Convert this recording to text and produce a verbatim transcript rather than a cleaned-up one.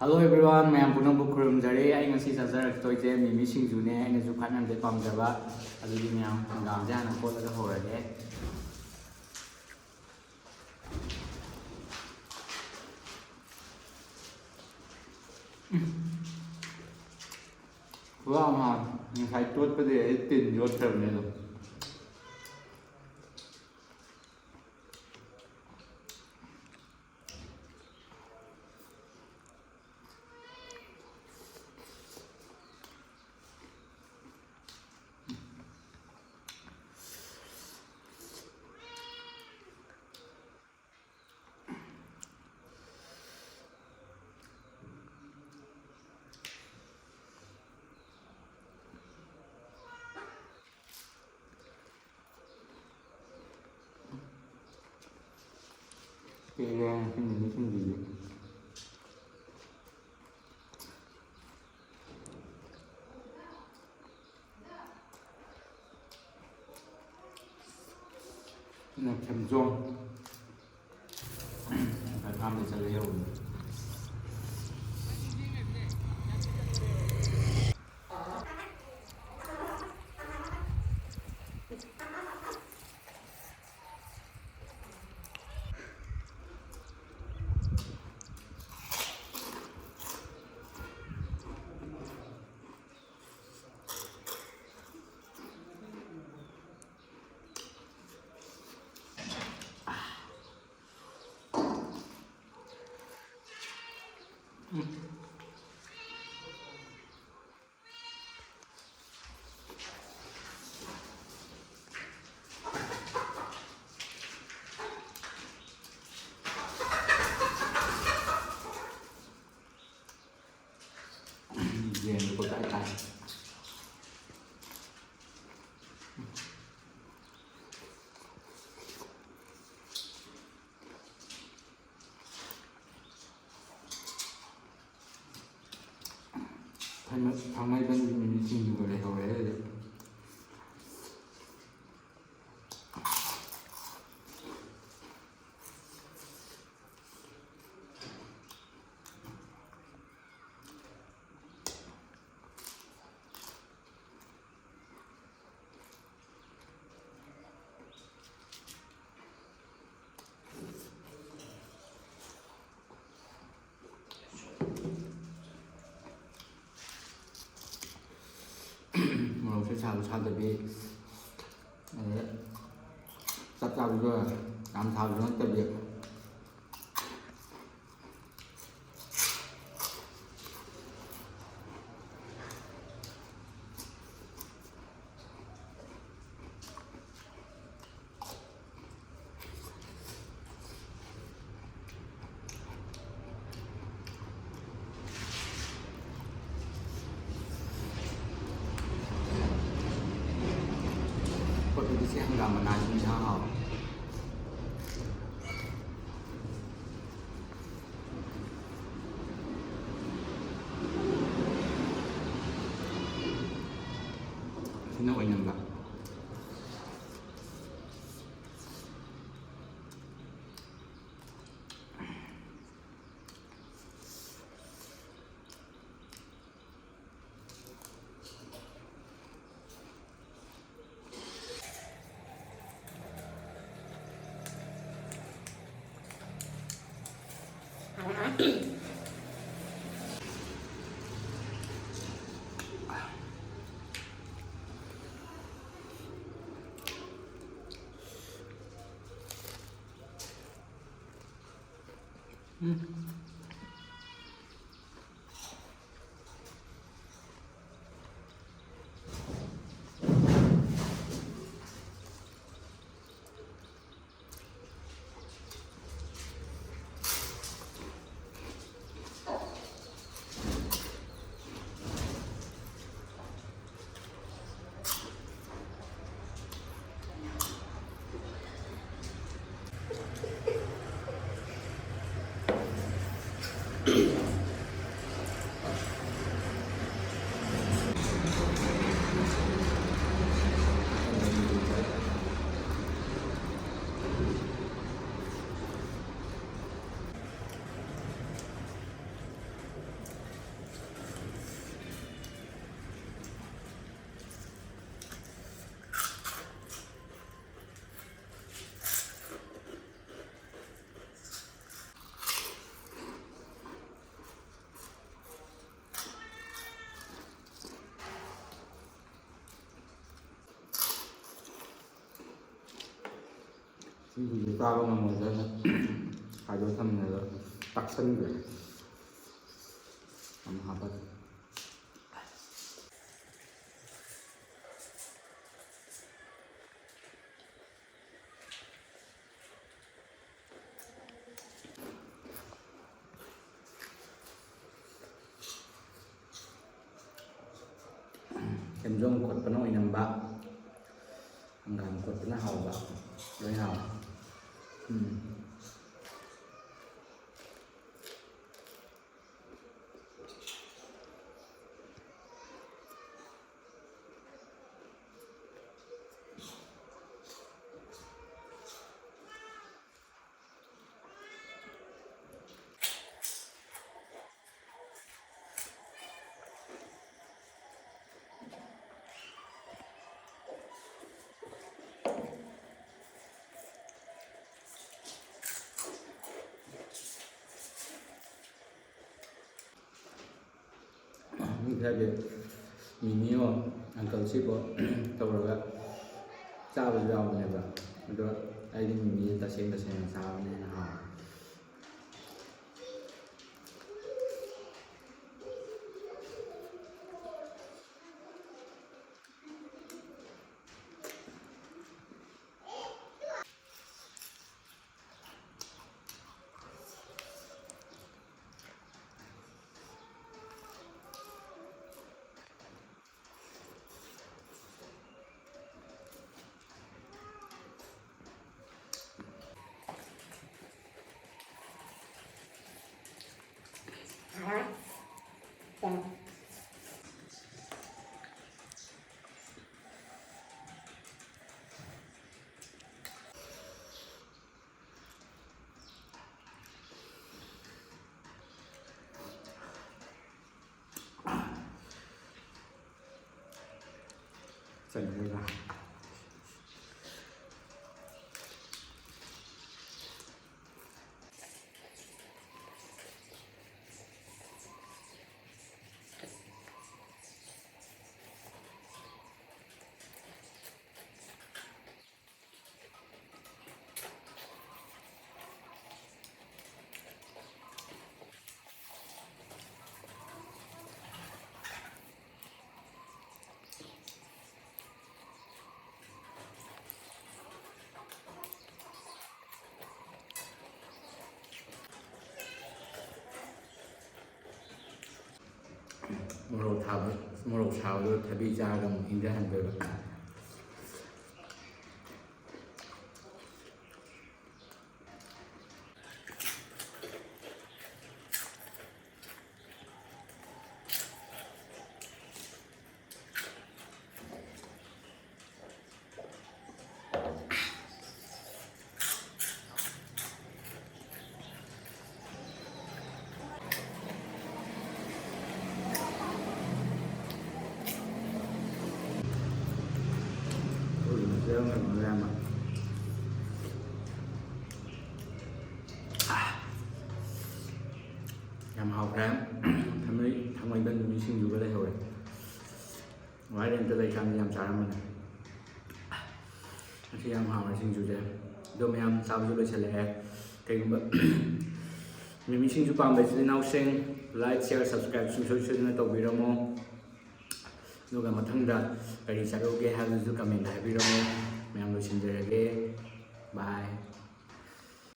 Hello everyone, ꯃꯌꯥꯝ ꯄꯨꯝꯅꯃꯛꯄꯨ ꯈꯨꯔꯨꯝꯖꯔꯤ꯫ ꯑꯩ ꯉꯁꯤ ꯆꯥꯖꯔꯛꯇꯣꯏꯁꯦ ꯃꯤꯃꯤ ꯁꯤꯡꯖꯨꯅꯦ꯫ ꯑꯩꯅꯁꯨ ꯈ꯭ꯋꯥꯏ ꯌꯥꯝꯅ ꯄꯥꯝꯖꯕ꯫ ꯑꯗꯨꯗꯤ ꯃꯌꯥꯝ ꯍꯪꯒꯥꯝꯁꯦ ꯍꯥꯟꯅ ꯀꯣꯠꯂꯒ ꯍꯧꯔꯒꯦ꯫ ꯎꯝ꯫ ꯋꯥ ꯃꯥ ꯉꯁꯥꯏ ꯇꯣꯠꯄꯗꯤ ꯑꯩ ꯇꯤꯟ ꯌꯣꯠꯈ꯭ꯔꯕꯅꯦ ꯑꯗꯨꯝ꯫ ꯄꯦꯜꯂꯦ ꯉꯁꯤ ꯅꯨꯃꯤꯠꯁꯤꯡꯁꯤꯗꯤ꯫ ꯁꯤꯅ ꯈꯦꯝꯖꯣꯡ꯫ ꯉꯁꯥꯏ ꯐꯥꯝꯗ ꯆꯠꯂ ꯌꯧꯕꯅꯤ꯫ ꯌꯦꯟꯗꯣ ꯀꯣꯏꯇꯥꯏ ꯇꯥꯏ꯫ ꯊꯥꯡꯃꯩꯕꯟꯒꯤ ꯃꯤꯃꯤ ꯁꯤꯡꯖꯨꯒ ꯂꯩꯍꯧꯔꯦ ꯍꯧꯖꯤꯛ꯫ ꯃꯣꯔꯣꯛꯁꯦ ꯁꯥꯕ ꯁꯥꯗꯕꯤ, ꯑꯗꯩ ꯆꯞ ꯆꯥꯕꯁꯨ ꯌꯥꯝ ꯁꯥꯕꯁꯨ ꯅꯠꯇꯕꯤ꯫ ꯑꯩꯈꯣꯏꯗꯤ ꯁꯤ ꯍꯪꯒꯥꯝ ꯃꯅꯥꯁꯤ ꯏꯟꯁꯥꯡ ꯍꯥꯎꯋꯦ꯫ ꯁꯤꯅ ꯑꯣꯏꯅꯝꯕ꯫ ꯁꯤꯡꯖꯨꯁꯦ ꯆꯥꯕ ꯉꯝꯃꯣꯏꯗ꯭ꯔꯅ ꯈꯥꯏꯗꯣꯛꯑ ꯊꯝꯃꯤꯅꯦ, ꯑꯗꯣ ꯇꯥꯛꯁꯟꯈ꯭ꯔꯦ꯫ ꯑꯃꯨꯛ ꯍꯥꯞꯄꯒꯦ꯫ ꯈꯦꯝꯖꯣꯡ ꯈꯣꯠꯄꯅ ꯑꯣꯏꯅꯝꯕ, ꯍꯪꯒꯥꯝ ꯈꯣꯠꯄꯅ ꯍꯥꯎꯕ, ꯂꯣꯏ ꯍꯥꯎꯋꯦ꯫ ꯎꯝ꯫ ꯃꯤ ꯈꯔꯗꯤ ꯃꯤꯃꯤꯌꯣ ꯑꯪꯀꯜ ꯁꯤꯕꯣ ꯇꯧꯔꯒ ꯆꯥꯕꯁꯨ ꯌꯥꯎꯕꯅꯦꯕ꯫ ꯑꯗꯣ ꯑꯩꯗꯤ ꯃꯤꯃꯤꯁꯦ ꯇꯁꯦꯡ ꯇꯁꯦꯡꯅ ꯆꯥꯕꯅ ꯍꯦꯟꯅ ꯍꯥꯎꯋꯦ꯫ ꯆꯟꯈ꯭ꯔꯦꯗ꯫ ꯃꯣꯔꯣꯛ ꯊꯥꯕ, ꯃꯣꯔꯣꯛ ꯁꯥꯕꯗꯣ ꯊꯕꯤ ꯆꯥꯔꯒ ꯑꯃꯨꯛ ꯏꯪꯊꯍꯟꯗꯣꯏꯕ꯫ ꯑꯩꯈꯣꯏꯒꯤ ꯃꯊꯦꯜ ꯀꯩꯅꯣꯅꯦ ꯌꯥꯝꯅ꯫ ꯌꯥꯝ ꯍꯥꯎꯈ꯭ꯔꯦ꯫ ꯊꯥꯡꯃꯩ-, ꯊꯥꯡꯃꯩꯕꯟ ꯃꯤꯃꯤ ꯁꯤꯡꯖꯨꯒ ꯂꯩꯍꯧꯔꯦ꯫ ꯋꯥꯏꯔꯦꯟꯇ ꯂꯩꯀꯥꯟꯗ ꯌꯥꯝ ꯆꯥꯔꯝꯕꯅꯦ꯫ ꯉꯁꯤ ꯌꯥꯝ ꯍꯥꯎꯔꯦ ꯁꯤꯡꯖꯨꯁꯦ꯫ ꯑꯗꯣ ꯃꯌꯥꯝ ꯆꯥꯕꯁꯨ ꯂꯣꯏꯁꯤꯜꯂꯛꯑꯦ꯫ ꯀꯩꯒꯨꯝꯕ ꯃꯤꯃꯤ ꯁꯤꯡꯖꯨ ꯄꯥꯝꯕ ꯏꯆꯤꯜ ꯏꯅꯥꯎꯁꯤꯡ, like, share, subscribe ꯁꯨꯡꯁꯣꯏ ꯁꯣꯏꯗꯅ ꯇꯧꯕꯤꯔꯝꯃꯣ꯫ ꯑꯗꯨꯒ ꯃꯊꯪꯗ ꯀꯔꯤ ꯆꯥꯔꯛꯎꯒꯦ ꯍꯥꯏꯕꯗꯨꯁꯨ comment ꯍꯥꯏꯕꯤꯔꯝꯃꯣ꯫ ꯃꯌꯥꯝ ꯂꯣꯏꯁꯤꯟꯖꯔꯒꯦ꯫ Bye꯫